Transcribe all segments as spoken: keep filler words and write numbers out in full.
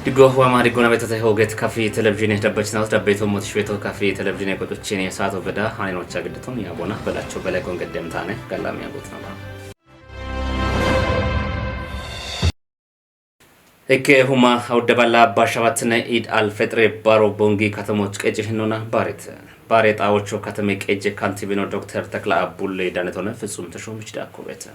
Digo wama digona betata hoget kafi television dabbachna dabbay to motish beto kafi television ko to chini sato beda hanin wacha gidton ya bona belacho belay kon geddem tane gallam ya gotna. Ikke huma awde balla bashabatne Eid al-Fitr baro bongi katamoch qeci hinona baret. Bare xawocho katame qece kantibino Doktor Takla Abulle danetone fitsum tashomich da kubeta.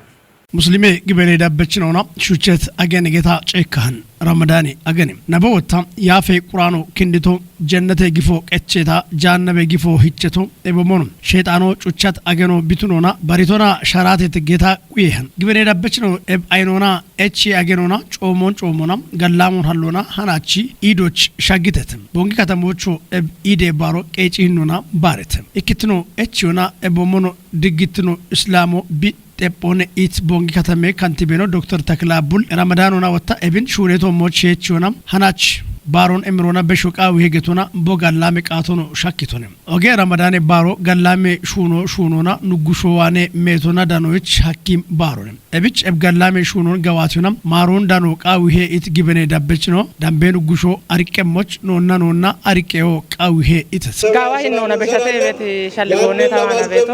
Muslime gibene dabbechinona shuchet agene geta cekkahan Ramadani agene. Nabo wotta yafe Qur'ano kindito jennete gifo qecheta jahannabe gifo hicheto ebomono. Sheyxano cuchat ageno bitunona baritona sharate geta quyehan. Gibene dabbechino eb aynona echi agenona coomon coomona gallamon hallona hanachi idoch shagitetem. Bongi katamocho eb ide baro qeci hinona baretem. Ikkitino echiona ebomono diggitino Islamo bi xephone it bongi katame kantibeno Doktor Takla Abul Ramadanona watta ebin shuneto mochechona hanach baron emirona besho qawi hegetona bo gallame qatono shakkitone. Oge Ramadane baro gallame shuno shunona nuggusho wane metona danoich hakkim barone. Ebich eb gallame shunon gawatuna maron dano qawi he it gibene dabbechino dambe nuggusho ariqemoch nonna nonna ariqeo qawi he itas. Gawa hinona beshate beti shalligone tawana beto.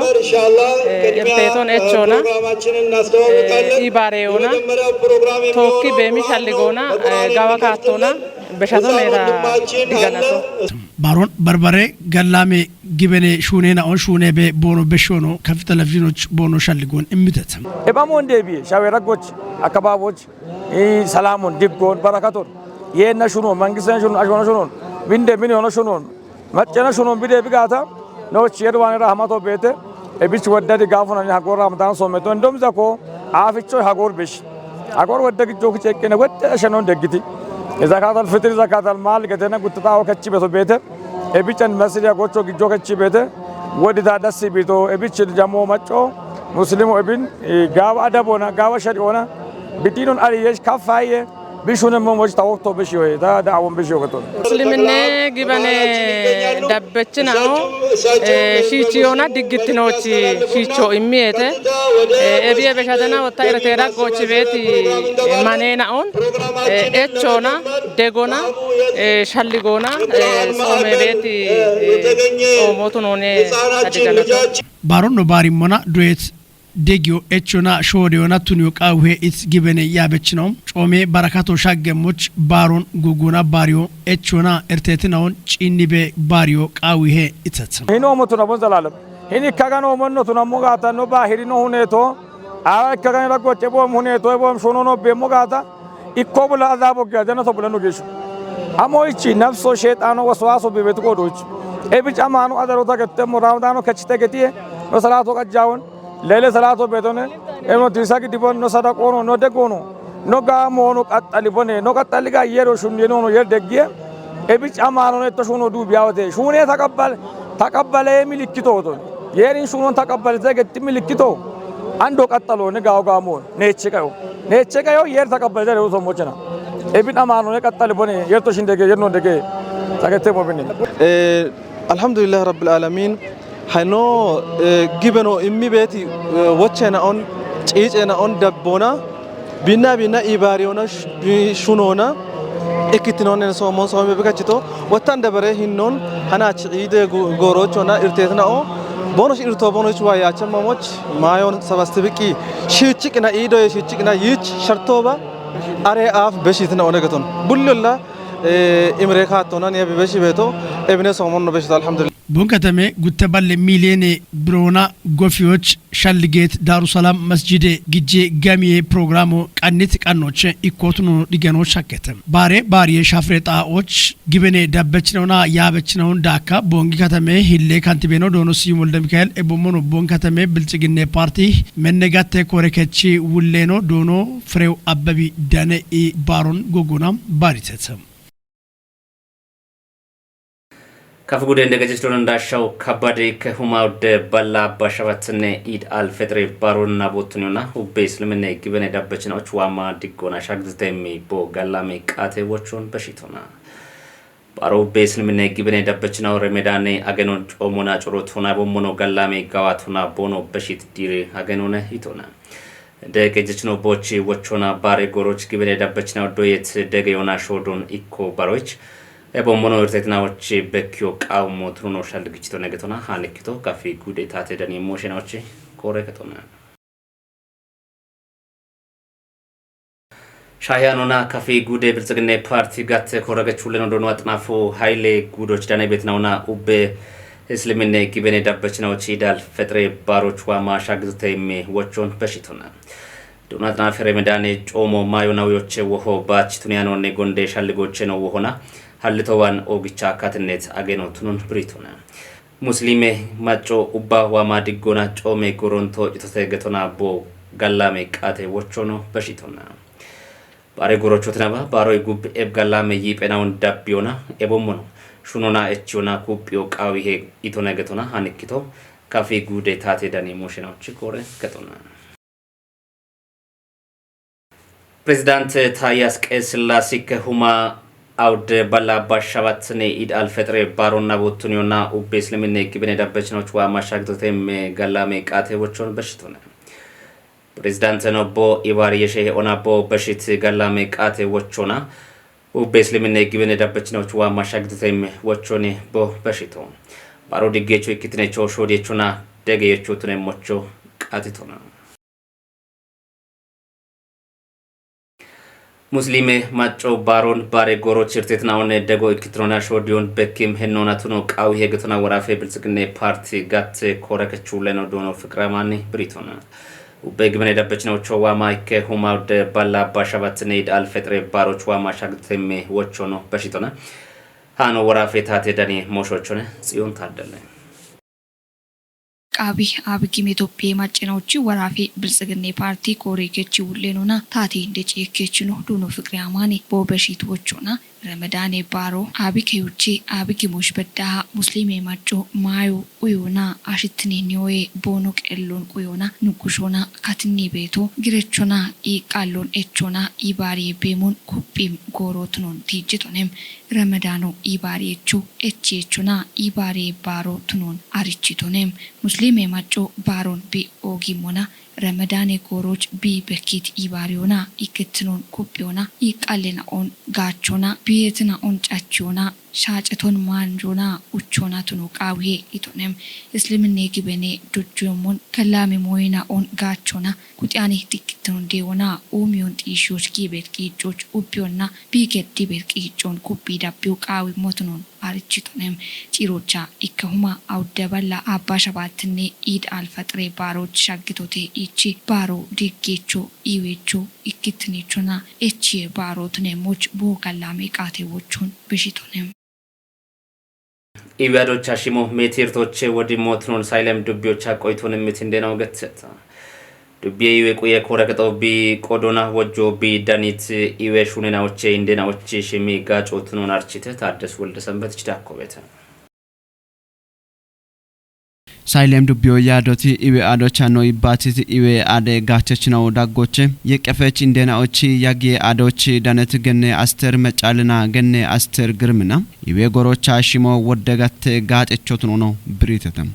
Eh, erteton echona. Eh, i bareona. Tokki bemi shalligona, eh, gawa kattona, beshato mera diganato. Baron barbare gallame gibene shunena on shune be bono beshono kafi televizhinoch bono shalligon immitata. Eba mon debi shawera goch akababoch i salamun diggon barakaton. Yenna shunon mangisen shunon ashona shunon binde mini ono shunon. Maccana shunon bide bigata. No chiyed wane rahmato bete. Ebich waddadi gafuna ni hagor Ramadan someto. Ndom zako aficho hagor bish. Hagor wadda gijo kichekene wadda shanon deggiti. Zakat al-fitr, zakat al-mal getena guttata o kachi beto bete. Ebichan masiri agocho gijo kachi bete. Wadi da dasi bito ebich jamo macho. Muslimu ebin, eh, gawa adabona, gawa shari'ona. Bidinon ari yesh kafaye. Bishune mo moj tawokto bishiyoye. Da, da awon bishiyo gaton. Muslimine gibane dabbechina o, eh, shichiyona diggitinochi shicho immiete. Eh, ebiye beshatena wotta irtera gochi beti, eh, manena on. Eh, echona, degona, eh, shalligona, eh, some beti, eh, somotunone adiganato. Baron no bari mona duet degio echona shodeona tunio qawuhe it gibene yabechino. Come barakato shaggemoch baron guguna bario echona ertetinaon chinnibe bario qawuhe itets. Hino motuna bon zalalem. Hini kagano monno tuna mogata no bahiri no huneto. Awa kagano ragoche bom huneto bom shono no be mogata. Ikko bula azabo gya jana to bula no geshu. Amo ichi nafso shaytano waswaso be betu kodoch. Ebich amano adaro tagette mo Ramadano kachite getie. No salato kajawon. Lele salato betone, eno tisa gidibon, no sadaqono, no degono, no gamono qattali bone, no qattali ga yero shunye no, no yer deggiye. Ebich amano ne to shuno du biyawote. Shune taqabbal, taqabbale milikkito to. Yerin shunon taqabbal te getti milikkito. Ando qattalo ne gawo gamo, ne chekayo. Ne chekayo yer taqabbal te so mochena. Ebin amano ne qattali bone, yer to shindege, yer no dege. Tagete mo bini. Eh, Alhamdulillah Rabbil Alamin. Hayno, eh, gibeno immi beti, eh, wochena on, cicena on dabbona, binna binna ibariona sh-, bi-, shunona, ekitinonen somon some bikachito, watan dabare hinnon, hana chi ide gu-, gorochona irtetna o, bono shi irto bono chi waya chama moch, mayon sabastibiki, shichikna ido shichikna yich shartoba, are af beshitna onegaton. Bullolla, eh, imre katona ne bibeshi beto, ebine somon no beshito, alhamdulillah. Bon katame gutte balle miliyene birona gofiyoch shalliget Darusalam masjide gijje gamiye programo qannit qannoche ikkotno digeno shakkete. Bare bariye shafre xaoch gibene dabbechinona yabechinona daka bongi katame hille kantibeno dono Siyum Wolde Mikael ebomono bon katame bilchiginne parti menne gatte kore kechi wulleno dono Frew Abbabi dane i baron gogona baritete. Kaf gude nde gajis dono nda shaw kabade ke huma de balla bashabatne Eid al-Fitr barun nabotuniona ubbe islimine gibene dabbechina ochwama diggona shagditemi bo gallame qate wochon beshitona. Baro ubbe islimine gibene dabbechina remedane agenon chomona chorotona bommono gallame gawatona bono beshit dire agenone hitona. Deqe jechino bochi wochona bare goroch gibene dabbechina doyet dege yona shodon ikko baroch. Ebo mono irtetinawoch bekkiyo qawmo tunono shal gichito negetona hanikito kafi gude tate dani moshinawoch kore ketona. Shahiyanona kafi gude biltsgine parti gatte koragechuleno dono atnafu hayle gudoch dane betnauna ubbe islimine gibene dabbechinawoch idal fetre baroch wama shagzuteyme wochon beshitona. Donatna fere medane como mayo nawiyoche woho bach tuniyanonne gonde shalligocheno wohona hallitowan ogicha katinnet ageno tunun britona. Muslime macco ubba wama diggona come goronto itose getona bo gallame qate wochono beshitona. Bare gorochotinaba baroy gub eb gallame yipenawon dabbiyona ebomono shunona echiyona kuphiyo qawihe itone getona hanikito kafi gude tate dani moshena uchi kore getona. President Tayas Qeslasik huma awde bala bashabatne id al fetre baronna botuniyona ubbe islimine gibene dabbechinoch wa mashagtote me gallame qate wochon beshitona. President no bo ibar yeshe ona bo beshit gallame qate wochona. Ubbe islimine gibene dabbechinoch wa mashagtote me wochone bo beshito. Baro diggecho ikitine cho shodechona dege yechotune mocho qatitona. Muslime macco baron bare goro chirtetnaone dego ikitrona shodion bekkim hennona tuno qawi hegetona warafe biltsgine parti gatte korekechuleno dono fikramani britona. Ubbe gibene dabbechinocho wama ikke huma de balla bashabatne id al fetre baroch wama shagteme wochono beshitona. Hano warafe tate dani moshochone Tsiyon Taddele. Qaabi Aabigim Itoophiyaa maccinochi waraafi Biltsiginni paartii kooree kechi wulleenuna taati inde ciyekkechino duuno Fiqiri Amaani boobe shiit wochona Ramadaane baaro Aabi keyuchi Aabigimosh beddaha Muslime macco maayo uyona ashittini niyoye boono qellon quyona nuggushona katinni beeto girechona iiqqallon echona ibaariye beemun kuphim goorootunon tiijjitonem. Ramadaano ibaariyecho echiechona ibaariye baaro tunon arichitonem. Muslime macco baaron bi oogimona Ramadaane gooroch bi bekkit ibaariyona ikkittinon kuphiyona iqqallena'on gaachona biyetina'on cachiyona shaaceton maanjona uchona tuno qaawiye itonem. Isliminne gibene dujjuyomon kallame moyina'on gaachona kuxiyani dikkittinon deewona uumiyon xiishiyoch giibet qiiccoch ubbiyonna biiget dibet qiiccon kuphi dabbiyo qaawi motunon arichitonem. Ciirocha ikkahuma awudde balla abba shabaattinne Iid Alfaxire baaroch shaggitote ichi baaro diggecho iiwecho ikkittinechona echiye baaro tunemoch boo gallame qaate wochon bishitonem. Iwe adocha shimo metirtoche wodi motunon saylem dubbiyocha qoytonem mitindena ogetseta. Dubbiye iwe quye koreqexo bi qodona wojjo bi danit iwe shunenaoche indenaoche shimi gaco tunon archite Taaddes Wolde Sanbet chidakko beta. Saylem dubbiyo yaadoti iwe adocha no ibbatit iwe ade gachechinaw daggoche yeqqefech indenaochi yagiye adochi danet genne Aster Mecalina genne Aster Girmina iwe gorocha shimo wodde gatte gaacechotunono biritetem.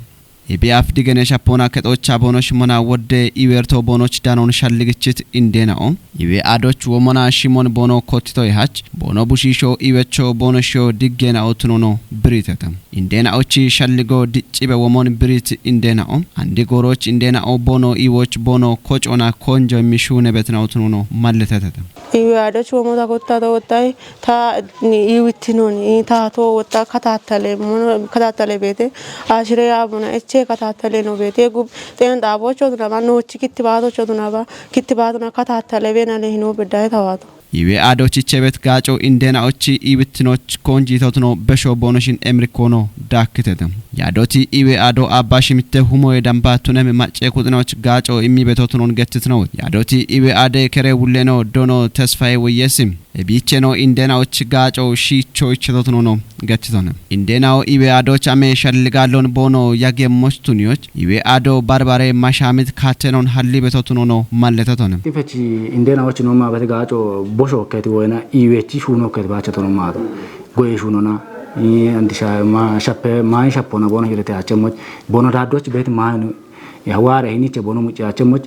Ebi af digene shapona kexocha boono shimona wodde iwerto boonoch danon shalligichit indena'o. Iwe adoch womona shimon boono kottitoy hach boono bushisho iwecho boono shiyo diggena'o tunono biriteta. Indena'ochi shalligo diccibe womon birit indena'o. Andi gooroch indena'o boono iwoch boono kocona konjo mishu nebetina'o tunono malleteteta. Iwe adoch womota kottato wottay ta iwittinon ta to wotta katattale mono katattale beete ashire yaabona eche katattale no beete gub xeen xaabocho tunaba noochi kittibaatocho tunaba kittibaatuna katattale beenale hino beddaye tawaato. Iwe adochi chebet gaaco indenaochi iwittinoch konjitotuno besho boonoshin emrikono daakkitete. Yaadoti iwe ado abba shimitte humoye damba tunem macce kuxinoch gaaco immi betotunon gettitino. Yaadoti iwe ade kere wulleno dono tesfaye woyyesim. Ebicheno indenaoch gaaco shiicho ichetotunono gettitone. Indenao iwe adoch ame shalligallon boono yagemmoch tuniyoch iwe ado barbare mashamit katenon halli betotunono malletetone. Ifechi indenaoch no mabet gaaco bosho keti woyna iwechi shuno keti bacha tono maato. Goye shunona andisha ma shappe ma shapona boono hirete achemoch boono daddoch bet ma Yaware hiniche bono mucciyache moch,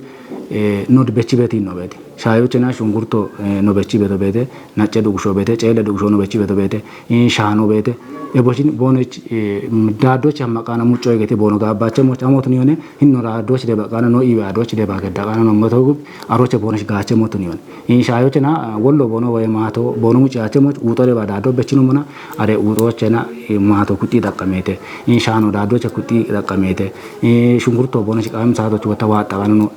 eh, nod bechi beti no bete. Shayochena shungurto, eh, no bechi beto bete, nache dugusho bete, chele dugusho no bechi beto bete, in shano bete. E bochin bono, eh, dadocha makana mucho gete bono gabache moch amot nione, hinno dadoch de bakana no iwe adoch de bagada kana no motogu, aroche bono gache moto nione. Inshayochena, ah, wollo bono waye maato, bono mucciyache moch, utore ba dado bechino mona, are utochena, eh, maato kuti dakamete. Inshano dadocha kuti dakamete. Eh, shungurto bono shi qam saato chuwata wa tagano no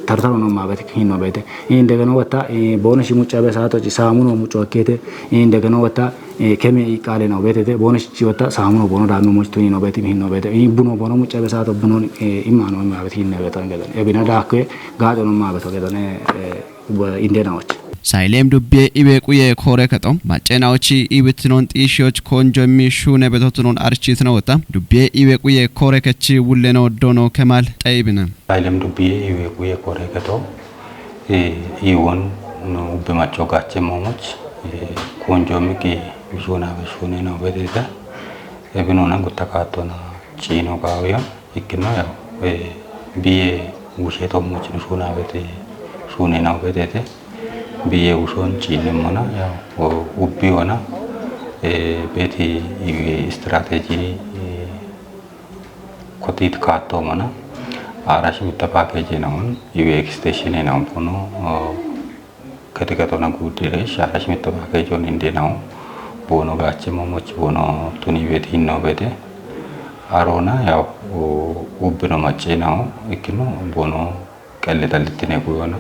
tartaro no mabete kino bete. Indegeno wata, eh, bono shi mucca be saato ci samuno mucco kete. Indegeno wata, eh, keme i qale no bete te. Bono shi wata samuno bono dano muctuni no bete, hin no bete. Eh, buno bono mucca be saato buno, eh, imano mabete hin no bete. Ebina dakwe gado no mabete gedone, eh, Inde naoch. Sailem dubbiye iwe quye kore kato, macce naochi iwitinon xishiyoch konjo immi shune betotunon architnawota, dubbiye iwe quye kore kachi wulleno dono kemal xaybina. Sailem dubbiye iwe quye kore kato, eh, iwon no ubbe macco gache momoch, eh, konjo immi ki shuna be shune no bedeta, ebinona gutta katona chino gawiyon. Ikkino yaw, eh, biye wushe tommochino shuna bete, shune naw betete. Biye wushon chine mona, yaw, o, ubbi wana, eh, beti iwe strategy, eh, kotit kato mona. Arash mitta package na un, iwe extension na un pono, o, Kete ketona gudire, shara shimitta package on inde naw. Bono gache momoch bono tuni beti hinno bete. Arona yaw, u-, ubbino macce naw, ikkino bono qelle xallitine kuyona.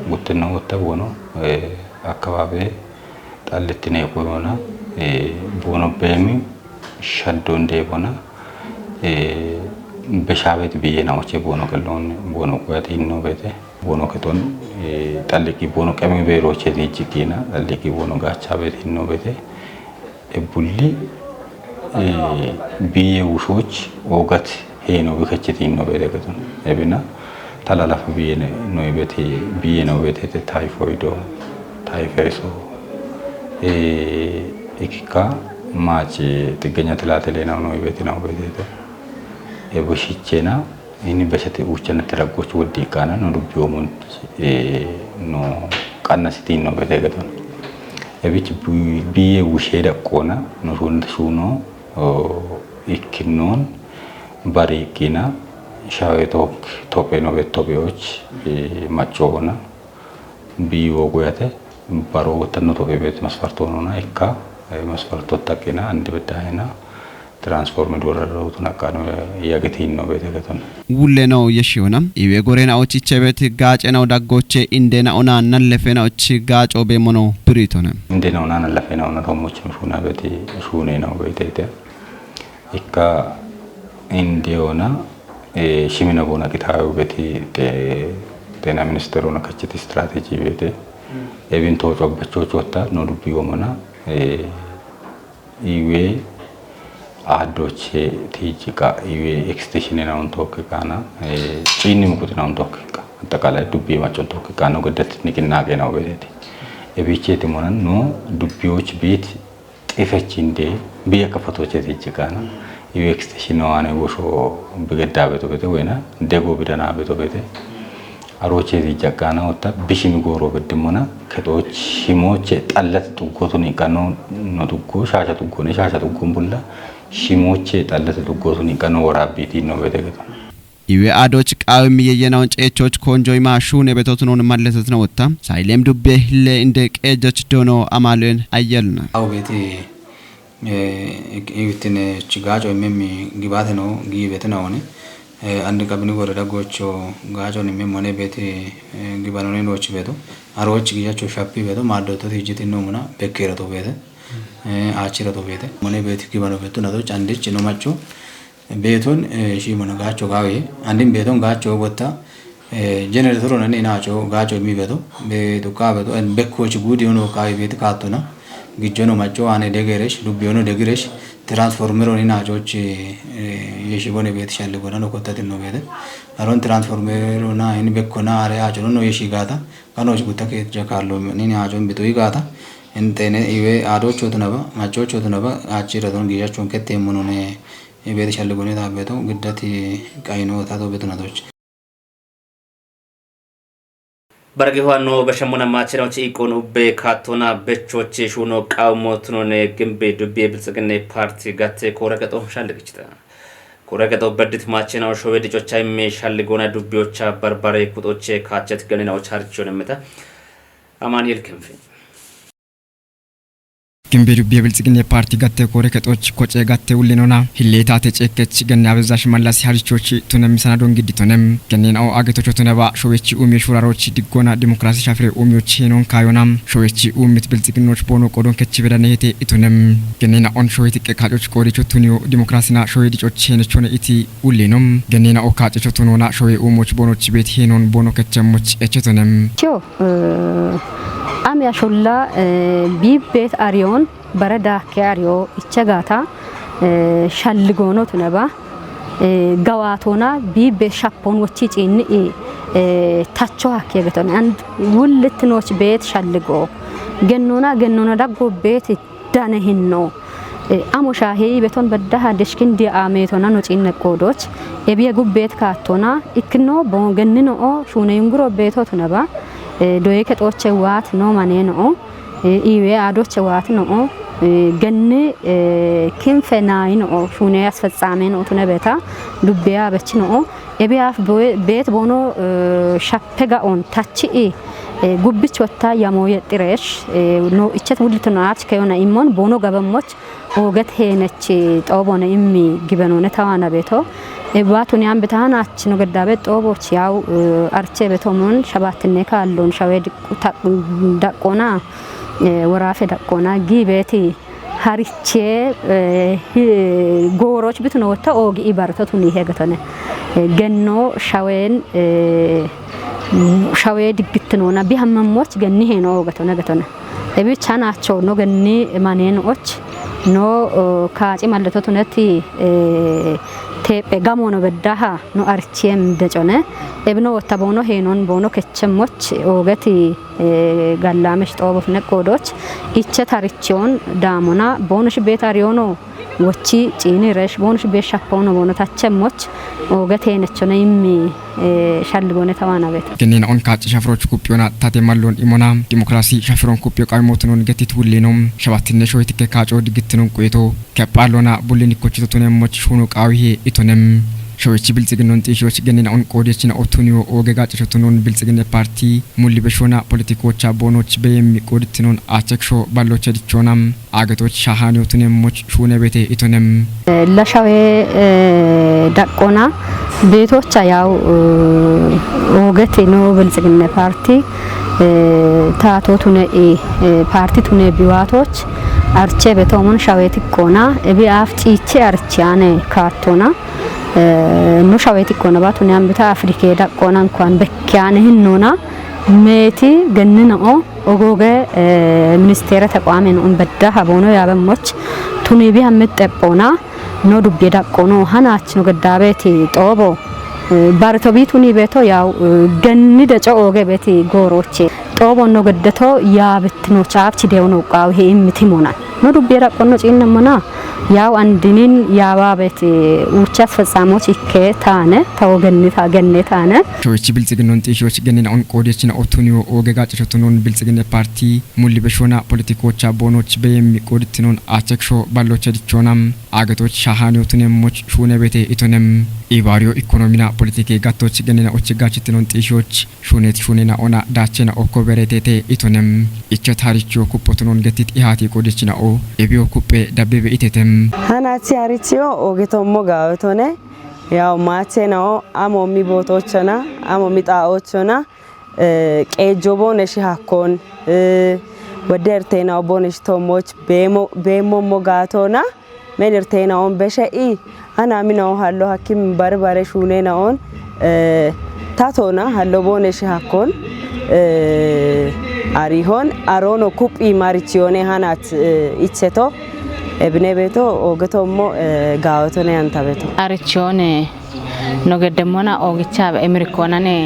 Guttino wotta bono, eh, akkababe xallitine kuyona. Eh, bono bemi shaddon de bona. Eh, beshabet biye nawoche bono kellon bono kuyati hinno bete. Bono keton, eh, xalliki bono qemi beroche dijikina, xalliki bono gacha bete hinno bete. E bulli, eh, biye wushoch ogat heno bikachiti hinno bete keton. Ebina, talalafa biye ne, no bete, biye no bete te typhoid o, typhus o, eh, ikika, mache, tigenya tilatele na no bete na bete te. E bushichena, Ini besete uchana tira goch woddi kana no dubbi omun, eh, no kanna sitin no bete gaton. Ebich bu-, biye wushe da kona, no sun suno, o, ikkinon, bari kina, shawe tok, tope no bet tope och, eh, macho ona. Biyi wogoyate, baro wotanno tope bet masfarto nona, ikka, eh, masfarto takina, andi bedahena, Transformed wararrawutun akkaano yagetinno beteketon. Wulleno yeshiyona, iwe gorena ochichebet gaacena odaggoche indena ona nallefena ochi gaaco bemono biritone. Indena ona nallefena ona tomochim shuna beti shunena obetete. Ikka indeona, eh, shimina bona kitabu beti te, tena minister ona kachiti strategy bete. Ebin tocho abbachocho watta no dubbi womona, eh, Iwe adoche tijika iwe extension na un toke kana, eh, chini mukut na un toke ka. Atakala dubbi machon toke kana gedet nikin nage na wede. E biche ti monan no dubbi och bit ifechinde biya kafato che tijika na. Iwe extension no ane wosho bigedda beto bete wena dego bidana beto bete. Aroche di jagana otta bishimi goro beddimona keto shimoche xallate xuggotuni qano no xuggo shasha xuggone shasha xuggon bulla shimoche xallate xuggotuni qano warabbiti no bete keto. Iwe adoch qawi miyeyenaun cechoch konjoy ma shune betotunon malletetna wotta. Sailem dubbe hille inde qejach dono amalen ayyelna. Aw beti Eh, ik-, iwitine ci gaaco imemmi gibaate no giibete nawone. Eh, andi qabini woreda gocho gaaco ni memone beti, eh, gibanone nochi beto. Arochi giyacho shapi beto, maddoto tijiti nomuna bekkera to bete. Eh, achira to bete. Mone beti gibano beto nato candich no macho. Beton, eh, shimona gaacho gawe. Andin beton gaacho botta. Eh, generator na ni nacho gacho mi beto, be to ka beto, en bekko chi gudi ono ka be to ka to na. Gijono macho ane degeresh, lubiono degeresh, transformer ni nacho chi, eh, yeshi bone bet shalle bona no kotta tinno bete. Aron transformer na in bekko na are acho no yeshi gata. Kano chi gutta ke jakallo ni nacho bito igata. En tene iwe ado chotna ba, macho chotna ba, achi radon giya chon kette monone. E bet shalle bone da beto, giddati kaino ta to beto na doch. Barage huwanno bashshammuna maachinaochi iqqoon ubbe kaattona bechochi shuuno qawmo tunone gimbe dubbiye biltsiginne paarti gatte koore gexo shalligichita. Koore gexo beddit maachinao showe dicocha imme shalligona dubbiyocha barbare kuxoche kaachet ganinaoch harchonemmeta. Amanuel Kinfe. Gimbe dubbiye biltsiginne paarti gatte koore kexoch koce gatte ullinona. Hilleetaate ceekkechi genne abezash mallas harichochi tunemmi sanadon gidditonem. Gennena'o agetocho tuneba showechi umiye shurarochi diggona dimokiraasi shafire umiyochi henon kaayona. Showechi umit biltsiginnoch boono qodon kechi bedanehete itonem. Gennena'on showeti qeqacoch qoodicho tuniyo dimokiraasina showe dicoch henechone iti ullinom. Gennena'o kaacecho tunona showe umoch boonoch beet henon boono kechemmoch echetonem. Tiyo, eh, ame asholla, eh, biibbet ariyon bare daakke ariyo ichegata, eh, shalligoono tuneba, eh, gawaatoona biibbe shappon wochi ciinni i, eh, tacho hakkiye beton. And wullit nooch beet shalligoo. Gennoona, gennoona daggo beet dane hinno. Eh, amo shaaheyi beton beddaha deshkin di ameetona no ciinne qoodoch. Ebiye gubbeet kaattona, ikkino bo gennino o shuune yunguro beeto tuneba, eh, doye kexoche waat no mane no o. Eh, iwe adoche waat no'o, eh, genne, eh, kinfe nayi no'o, shune asfetsame no'o tunebeta, dubbeya bech no'o, ebe af boe-, bet bono, eh, shappe ga'on tachi i, eh, gubbich watta yamo yexxiresh, eh, no ichet wulito naach keyona immon bono gabammoch, oget henech xobone immi gibenone tawana beto, e batuni an betahan ach no geddabe xoboch yaw, eh, arche beto mon shabatinne kallon shawe diq-, ta-, daqqona, eh, worafe daqqona gibeeti hariche, eh, hi-, gooroch bituno wotta oogi ibarto tuni hegetone. Eh, genno shawen, eh, shawe diggittinona bihammammoch genni heno oogetone getone. Ebi chanacho no genni manen och no, eh, kaaci malleto tuneti, eh, teephe gamono beddaha no archiem decone. Ebino wotta bono henon bono kechemmoch oogeti eh, gallamesh xoobofne qoodoch, iche tarichiyon daamona, boonosh beet ariyono, wochi ciini resh, boonosh beet shappono, boono tachemmoch, ooge teenechone immi, eh, shalligoone tawaana beet. Gennena'on kaaci shafiroch kuphiyona tate mallon imona, dimokiraasi shafiron kuphiyoo qawimotunon getit wullinom, shabatinne shoyetikke kaaco digittinon quyeto, Kephalona bullin ikkochito tunemmoch shuno qaawihe itonem. Showichi biltsiginnon xiishoch gennena'on qoodiyachina otuniyo ooge gaacacho tunon biltsiginne paarti mulli beshona politikocha boonoch beyemmi qoodittinon aachekisho ballocha dichonam. Aagetoch shahaniyo tunemmoch shuune beete itonem. La shawe, eh, daqqona beetocha yaw, eh, oogeti no biltsiginne paarti, eh, taato tune i, eh, paarti tune biwaatoch arche betoomon shawe tiqqona, ebi aaf ciiche arche ane kaattona, eh, no shawe tiqqona ba tune ambita Afrike daqqona inkuan bekke ane hinnona, meeti gennino'o, ogooge, eh, ministeere tequame no'on bedda haboono yaabemmoch tuni bi hammit xephoona, no dubbi daqqono, hanaach no geddaabeti xoobo, eh, barito bi tuni beeto yaw, eh, genni deco ooge beeti gooroche. Xoobo no geddeto yaabettino chaafchi deono qaawi he immitimona. No dubbi daqqonno ciinnemmona, yaw andinin yaababeti uucha asfetsamoch ikke taane, ta wogenni ta genne taane. Showichi biltsiginnon xiishoch gennena'on qoodiyachina otuniyo ooge gaacacho tunon biltsiginne paarti mulli beshona politikocha boonoch beyemmi qoodittinon aachekisho ballocha dichonam. Aagetoch shahaniyo tunemmoch shuune beete itonem. Ibaariyo ikonomina politike gattoch gennena'och gaachittinon xiishoch shuunet shuunena'ona daachena'o koberetete itonem. Ichet harichiyo kuphotunon gettit ihaati qoodiyachina'o ebiyo kuphe dabbebe itetem. Hanachi harichiyo oogetommo gaawetone. Yaw maachena'o amo mi bootochona, amo mi xaa'ochona, eh, qeejjo booneshi hakkon, eh, wedde erteena'o booneshi toommoch beemo-, beemmommo gaatona, men erteena'on beshe'i, ana mina'o hallo hakkim barbare shuunena'on, eh, tatona hallo booneshi hakkon, eh, arihon, arono kuphi marichiyone hanat, eh, icheto, ebine beeto, oogetommo, eh, gaawetone anta beeto. Arichiyone no geddemmona oogicha emirikkoonane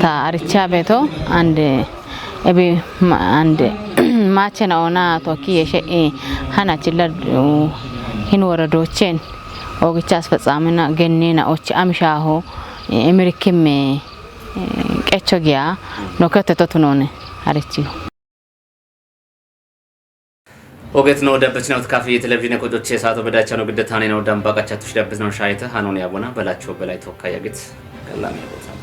ta aricha beeto and ebi ma-, and maachena'ona tokki yeshe'i hanachilla, uh, hin woredoochen oogicha asfetsaamina gennena'och amishaho, eh, emirikkimme, eh, Echo giya, no kete to tunone, arechiyo. Ogeetnoo dabbitinoot kafi televizhiine kocochee saato bedacha no gidda taanino damba qachattush dabbitino shaayita hanoni abona balacho belay tokka yagit. Gallame boota.